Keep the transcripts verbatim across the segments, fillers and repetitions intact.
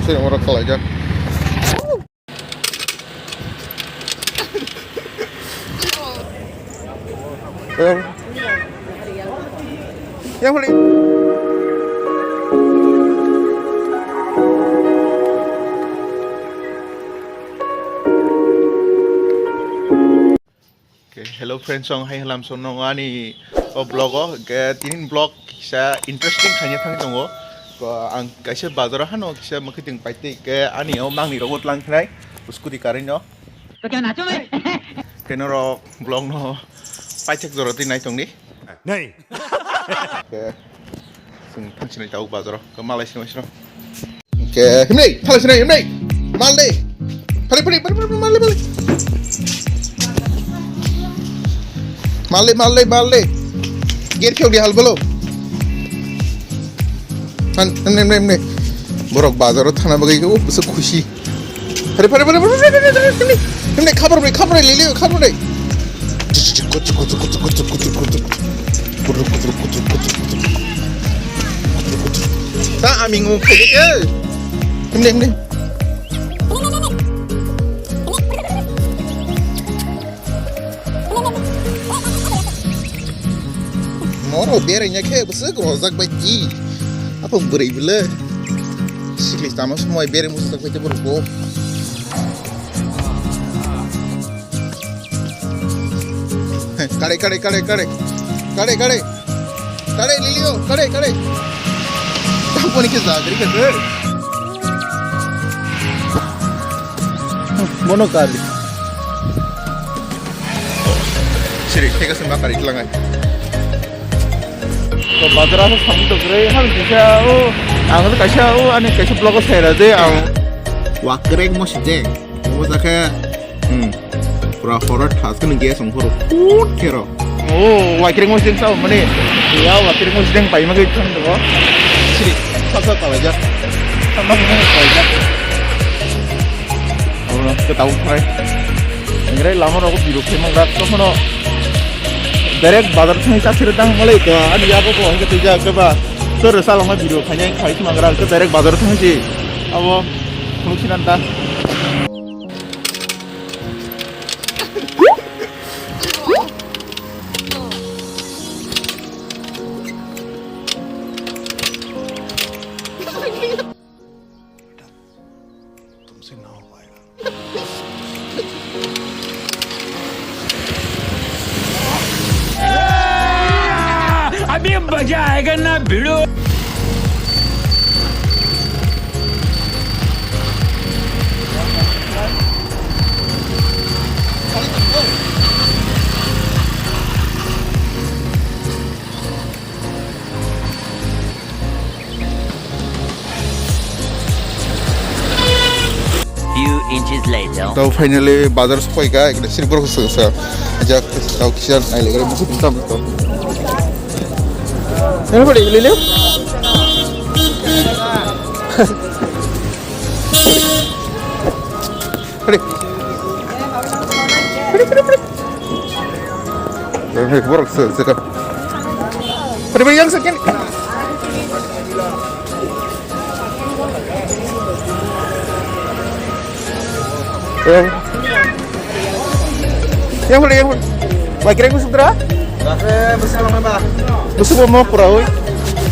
Sini orang kelajar. Yang, yang beli. Okay, hello friends, ang hai halam sonong ani o vlog o. Ke tinin vlog kisa interesting khaina thang tongo. Ko ang kaisa bazar o hano kisa mwkhwtwng paitwi ke ani o mangni rogo tlang khnai scooty karwi no. Keno rok vlog no paithak jora twi nai tongni. Nei. Ke, chwng thang sinai tabuk bazaro. Ke malai sinai sino. Ke, himnai, thala sinai, himnai. Mal de. Phali, phali, phali, phali, mal de, mal de. Mal de, mal de, mal de. Gate kheo di hal bolo. Han, himnai, himnai, himnai. Borok bazaro thana bagwi o bwswk khusi. Pare, pare, pare, pare, pare, pare, pare, pare. Himne khabar bai, khabar bai, lele, khabar bai. Ta aming um khai de. Himne, himne. Moro beraina khe bwswk rojak bai di. Apo bwrwi bwle. Sikli tamo somoi bere musu tak bai borok bo. Kare, kare, kare, kare. Kare, kare. Kare, Lilio, kare, kare. Tamponi khe jagri khe. Mono kari. Siri, theka se ma kari tlangai. To bazar asa samung to gre, hal kisa o, ang kaisa o, ani kaisa vlog o sai ra de, ang. Wakrek mo sijeng, mo jakhe, hmm, pura horror thas kene gas ong horo, kut kero. O, wakrek mo sijeng sao, mane, ya wakrek mo sijeng pai ma gei thang do. Siri, sa sa kawai jak, sa ma kawai jak. Oro, ke tau phai. Engrai lama rogo biro khe mangra, tokhono direct bazar thangwi chasiri tang malai ka, ani yago bo hwnkhe twijak khe ba, sir salama biro khainai khai khe mangra, hwnkhe direct bazar thangwi se abo phunuk sinan ta. तुमसे ना हो पाएगा। अभी मजा आएगा ना भिड़ो। Few inches later. Tau finally bazar sokoi ka, ekta siri borok soksa. Ajak tau kisa nai le, musu tam to. Ini pada ini le. Pwrwi. Pwrwi, pwrwi, pwrwi. Pwrwi, borok se, se ka. Pwrwi, pwrwi, yang se ken. Eh. Yang pwrwi, yang pwrwi. Wai, kira kusuk dra? Bakhe, bwswk lama ba? Bwswk bo mo pura oi.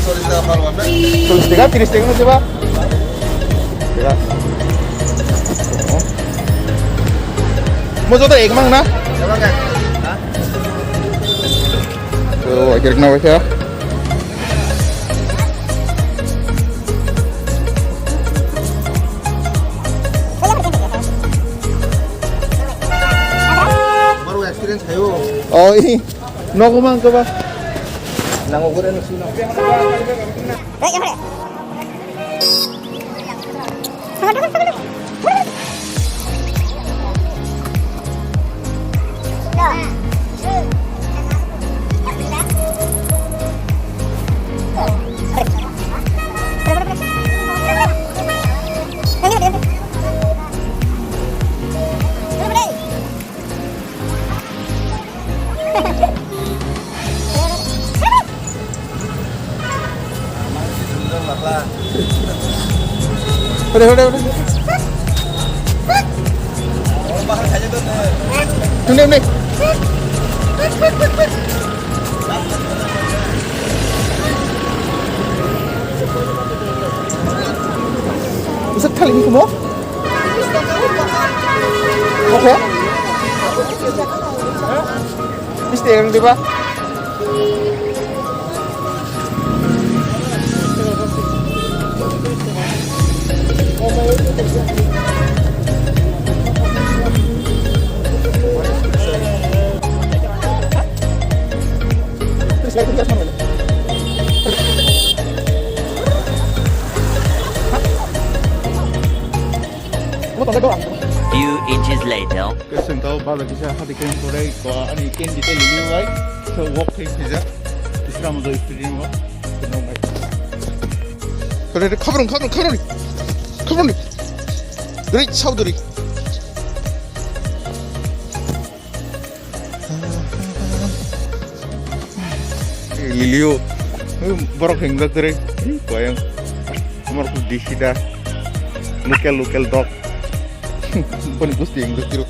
Chollish taka palwan na? Chollish taka, tiris taka no jeba. Mo joto ek mang na? Jeba ka? Ha? To, akhir kena baca. Baru experience kayo. Oh, ini. Nogo mang keba. Nango gore no sino. Hore, hore, hore. Hune, hune. Bisa thali ni kumo? Oke. Bisa yang di ba? Few inches later. Keseng tau bala kisa hati keng korai ko ani ken di teli liu ai. So walk keng kisa. Isra mo doi piri mo. Kore kore khabrong khabrong khabrong. Khabrong. Dori sau dori. Lilio. Borok hingjak dere. Koyang. Amar ku disida. Local local dog. Boni gusti hingjak diro.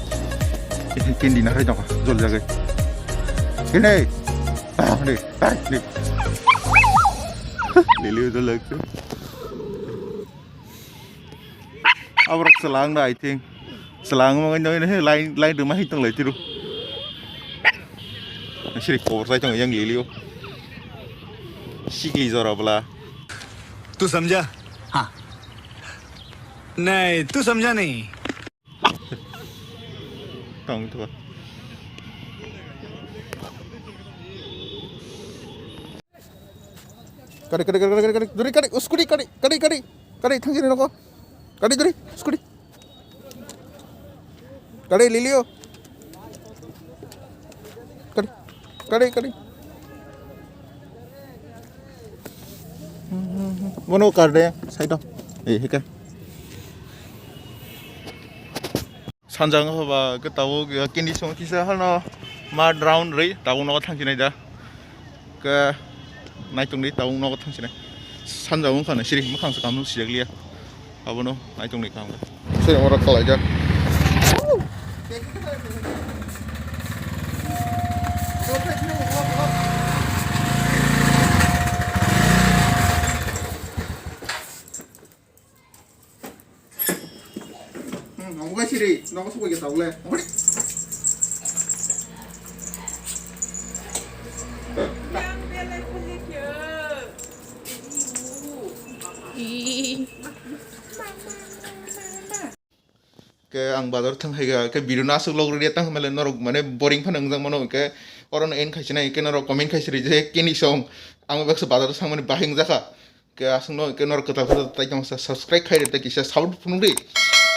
Kindi na hai dong. Jol jagai. Kini. Ah, ni. Tarik ni. Lilio jol jagai. Aborok selang da, I think. Selang mo ngai ngai line line rwma hai tong lai tiru. Siri kobor sai tong yang lilio. Sikli jora bla. तू समझा? हाँ। नहीं, तू समझा नहीं। Tong tu. Kari kari kari kari kari duri kari uskuri kari kari kari kari thang jini noko. Kari duri uskuri. Kari lilio. Kari kari kari. Bono kar de side. Eh hika. Sanjang hoba ke tabuk kini song kisa hano ma round rei tabuk nogo thang chinai da. Ke naitung rei tabuk nogo thang chinai. Sanjang wngkha na siri mukhang se kamung sijak liya. Abono naitung rei kam. Siri oro khalai jak. Hmm, ang bukai siri, nogo subai ke tau le. Ang bukai. Ke ang bazar thang hai ga, ke video no aswk log rwya tang mele norok mane boring phano wngjak mano, ke oro no end khai sinai, ke norok comment khai siri je kini song ang baksa bazar thang mani bahing jakha. Ke aswkno ke norok kwtal kwtal tai tong sa subscribe khai rwdi, kisa support phunuk di.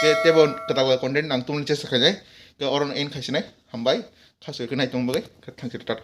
Ke tebo kwtal kwtal content nang tumni chesta khainai. Ke oro end khaisinai. Hambai. Khasu ke nai tong bagwi. Ke thang siri tata.